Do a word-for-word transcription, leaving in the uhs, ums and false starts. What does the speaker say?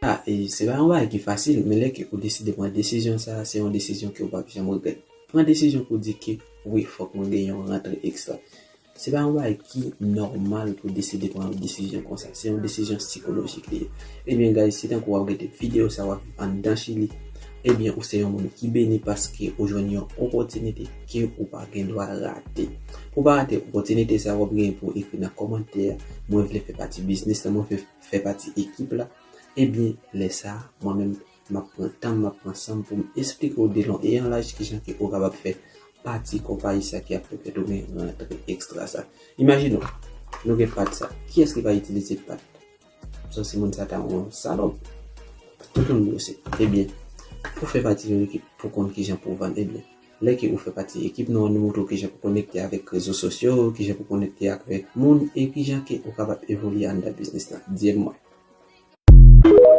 Ah, e se pa yon bagay ki fasil, men lè ke ou deside pran desizyon sa, se yon desizyon ke ou p ap janm regrèt. Pran desizyon pou di ke, wi, fòk mwen gen yon rantre ekstra. Se pa yon bagay ki nòmal pou deside pran yon desizyon konsa. Se yon desizyon sikolojik li ye. Ebyen, guys, se tankou w ap gade videyo sa, w ap viv anndan Chili. Ebyen, ou se yon moun ki beni paske ou jwenn yon opòtinite ke ou pa gen dwa rate. Pou pa rate opòtinite sa, w ap gen pou ekri nan kòmantè, mwen vle fè pati biznis la, mwen vle fè pati ekip la. Ebyen, lè sa, mwen menm, m ap pran tan m, m ap pran san m pou m esplike w de lon e an laj kijan ke ou kapab fè pati konpayi sa ki ap pèmèt ou gen rantre ekstra sa. Imajine w, nou gen pat sa. Kiyès ki pa itilize pat? Sanse moun sa ta yon salòp. Tout moun bwose. Ebyen, pou fè pati yon ekip, pou konn kijan pou w vann, ebyen, lè ke ou fè pati ekip nou an, nou montre w kijan pou konekte avèk rezo sosyo, kijan pou konekte avèk moun, e kijan ke ou kapab evolye anndan biznis la. D M mwen.